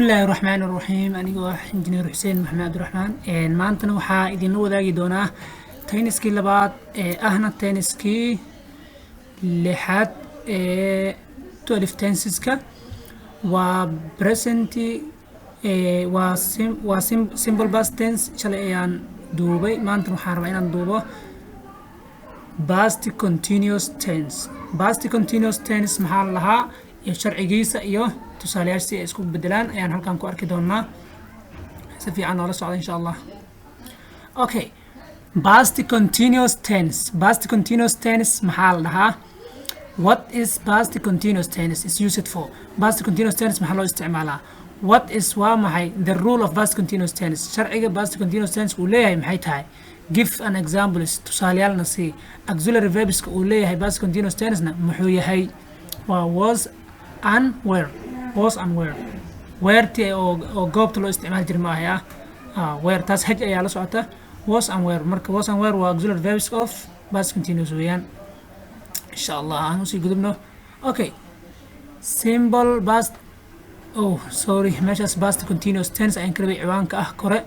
Bismillaahi raxmaani raxiim. Anigoo ah Injineer Xuseen Maxamed Cabdiraxmaan, maantana waxaa idinla wadaagi doonaa tense-kii labaad ee ahna tense-kii lixaad ee 12 tenses-ka. Waa present, waa simple past tense. Shalay ayaan duubay, maantana waxaan rabaa inaan duubo past continuous tense. Past continuous tense maxaa la lahaa iyo sharcigiisa iyo tusaalayaasha si ay isku bedelaan ayaan halkan ku arki doonaa. Si fiican noola socda, insha Allah. Okay, past continuous tense. Past continuous tense maxaa la dhahaa? What is past continuous tense is used for? Past continuous tense maxaa loo isticmaalaa? What is, waa maxay, the rule of past continuous tense? Sharciga past continuous tense uu leeyahay maxay tahay? Give an examples, tusaaleyaalna sii. Auxiliary verbs-ka uu leeyahay past continuous tense-na muxuu yahay? Waa was and were. Was and were, were-ti oo goobta loo isticmaali jiray ma ahay. Ah, were taas h ayaa la socota. Was and were, marka was and were waa auxiliary verbs of past continuous weeyaan. Insha Allah aan usii gudubno. Okay, simple past, oh sorry, meeshaas past continuous tense ayaan ka rabay. Ciwaanka ah kore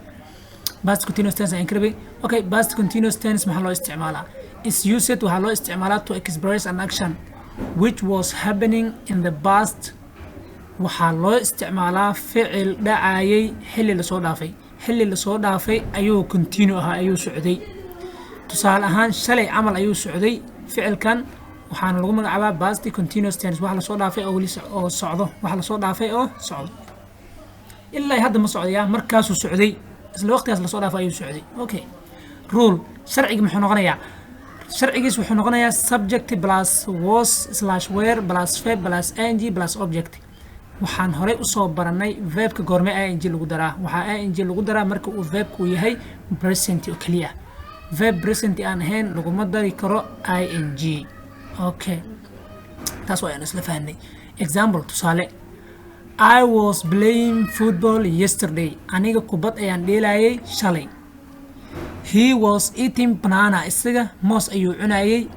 past continuous tense ayaan ka rabay. Okay, past continuous tense maxaa loo isticmaalaa? Is used, waxaa loo isticmaalaa, to express an action which was happening in the past. Waxaa loo isticmaalaa ficil dhacayay xilli lasoo dhaafay. Xilli lasoo dhaafay ayuu continue ahaa, ayuu socday. Tusaale ahaan, shalay camal ayuu socday ficilkan. Waxaana lagu magacaabaa past continuous tense. Wax lasoo dhaafay oo weli oo socdo, wax lasoo dhaafay oo socdo. Ilaa hadda ma socdayaa, markaasuu socday, isla waqtigaas lasoo dhaafay ayuu socday. Okay, rule, sharciga muxuu noqonayaa? Sharcigiis wuxuu noqonayaa subject plus was slash were plus verb plus ing plus object. Waxaan horey usoo baranay verbka goorme ing lagu daraa. Waxaa ing lagu daraa marka uu verbku yahay present oo keliya. Verb present aan ahayn laguma dari karo ing. Okay, taas waa ayaan isla fahnay. Example, tusaale: I was playing football yesterday. Aniga kubad ayaan dheelayay shalay. He was eating banana. Isaga moos ayuu cunayay.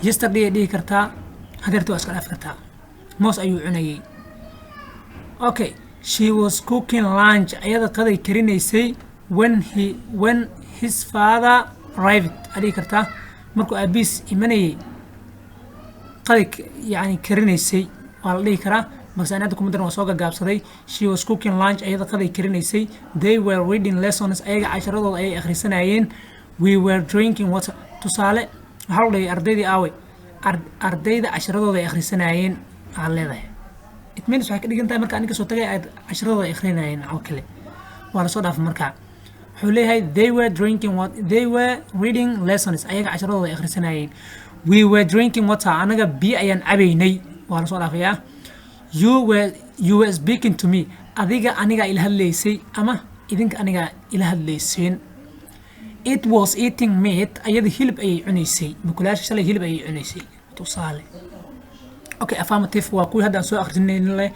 Yesterday ay dhihi kartaa, hadeerta waa iska dhaafi kartaa. Moos ayuu cunayay. Okay, she was cooking lunch. Ayada qaday karinaysay. When his father arrived aa dhihi kartaa. Markuu aabiis imanayay qaday yani karinaysay waa la dhihi karaa, balse ani hadda kuma daran, waa soo gagaabsaday. She was cooking lunch. Ayada qaday karinaysay. They were reading lessons. Ayaga casharadooda ayay akhrisanayeen. We were drinking water. Tusaale, waxaa lagu dhahay ardaydii aaway? Ardayda casharadooda ay akhrisanayeen aa leedahay. It means, waxay ka dhigan tahay, marka aniga soo tagay ay casharadooda ay akhrinayeen oo kale. Waa lasoo dhaafay. Markaa wuxuu leeyahay they were drinking what, they were reading lessons. Ayaga casharadooda ay akhrisanayeen. We were drinking water. Anaga biyo ayaan cabaynay. Waa lasoo dhaafayaa. You were speaking to me. Adiga anigaa ila hadlaysay ama idinka anigaa ila hadlayseen. It was eating meat. Ayada hilib ayay cunaysay. Mukulaasha shalay hilib ayay cunaysay, tusaale. Okay, affirmative waa kuwii hadda aan soo akhrisinaynin leh.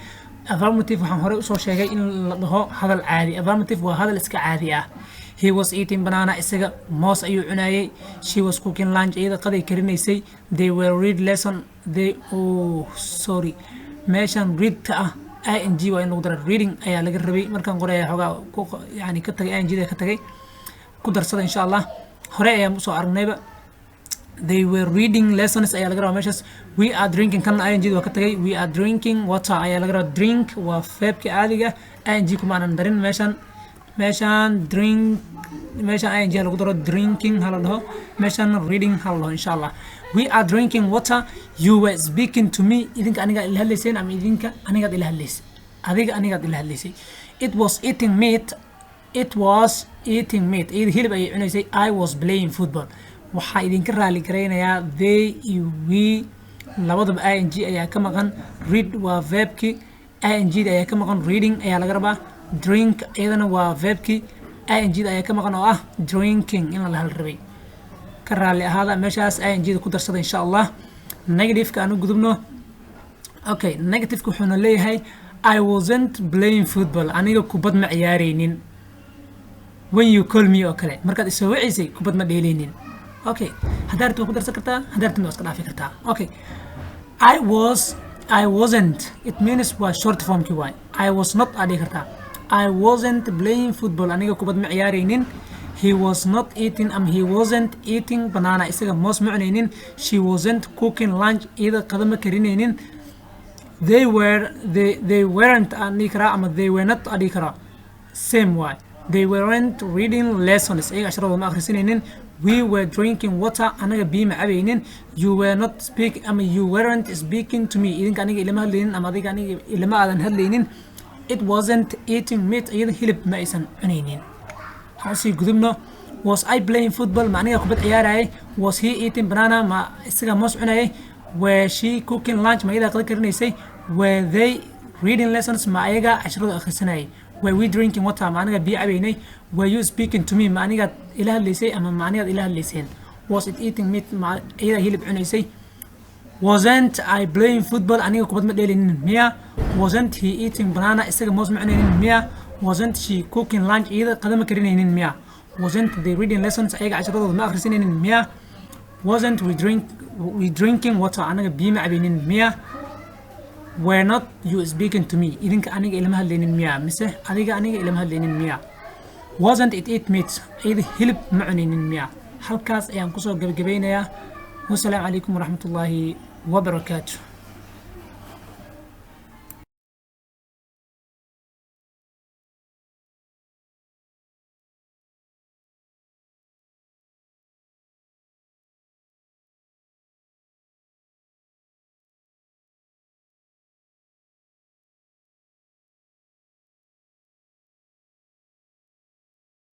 Affirmative waxaan horey usoo sheegay in la dhaho hadal caadi. Affirmative waa hadal iska caadi ah. He was eating banana. Isaga moos ayuu cunayay. She was cooking lunch. Iyada qaday karinaysay. They were read lesson. They, oh sorry, meeshan readka ah ing waa in lagu dara. Reading ayaa laga rabay. Markaan qoraya xoogaa ku yani ka tagay, ing da ka tagay. Ku darsada, insha Allah. Hore ayaan usoo aragnayba. They were reading lessons ayaa laga rabaa meeshaas. We are drinking, kana ing waa ka tagay. We are drinking water ayaa laga rabaa. Drink waa verbka caadiga, ing kuma aanan darin meeshan. Meeshan drink, meeshan ing lagu daro. Drinking hala dhaho, meeshan reading hala dhaho, insha Allah. We are drinking water. You were speaking to me. Idinka anigaa ila hadlayseen ama idinka anigaad ila hadlaysay, adiga anigaad ila hadlaysay. It was eating meat. It was eating meat. Iyada hilib ayay cunaysay. I was playing football. Waxaa idinka raali garaynayaa, they iyo we labadaba ing ayaa ka maqan. Read waa verbki, ing da ayaa ka maqan, reading ayaa laga rabaa. Drink iyadana waa verbki, ing da ayaa ka maqan oo ah drinking in la hal rabay. Ka raali ahaada meeshaas, ing da ku darsada, insha Allah. Negativeka aan u gudubno. Okay, negativeka wuxuuna leeyahay: I wasn't playing football. Aniga kubad ma ciyaareynin. When you call me oo kale, markaad isoo waceysay kubad ma dheeleynin. Okay, haddaa rabtid waa ku darsan kartaa, haddaa rabtid waa iska dhaafi kartaa. Okay, I was I wasn't, it means waa short formkii waay. I was not aa dhihi kartaa. I wasn't playing football, aniga kubad ma ciyaaraynin. He was not eating ama he wasn't eating banana, isaga moos ma cunaynin. She wasn't cooking lunch, iyada qada ma karinaynin. They were, they weren't aan dhihi karaa ama they were not aan dhihi karaa, same way. They weren't reading lessons, iyaga casharadooda ma akhrisanaynin. We were drinking water, anaga biyo ma cabaynin. You were not speak ama you weren't speaking to me, idinka aniga ilama hadlaynin ama adiga aniga ilama aadan hadlaynin. It wasn't eating meat, iyada hilib ma aysan cunaynin. Waxaan usii gudubno. Was I playing football? Ma aniga kubad ciyaarayay? Was he eating banana? Ma isaga moos cunayay? Were she cooking lunch? Ma iyadaa qada karinaysay? Were they reading lessons? Ma ayaga casharada akhrisanayay? Were we drinking water? Ma aniga biyo cabaynay? Were you speaking to me? Ma anigaad ila hadlaysay ama ma anigaad ila hadlayseen? Was it eating meat? Ma iyadaa hilib cunaysay? Wasn't I playing football? Aniga kubad ma dheelinin miya? Wasn't he eating banana? Isaga moos ma cunaynin miya? Wasn't she cooking lunch? Iyada qada ma karinaynin miya? Wasn't they reading lessons? Ayaga casharadooda ma akhrisanaynin miya? Wasn't we drinking water? Anaga biyo ma cabaynin miya? Were not you speaking to me? Idinka aniga ilama hadlaynin miya mise adiga aniga ilama hadlaynin miya? Wasn't it eat meat? Iyada hilib ma cunaynin miya? Halkaas ayaan kusoo gabagabeynayaa. Wasalaamu calaykum waraxmatullaahi wabarakaatu.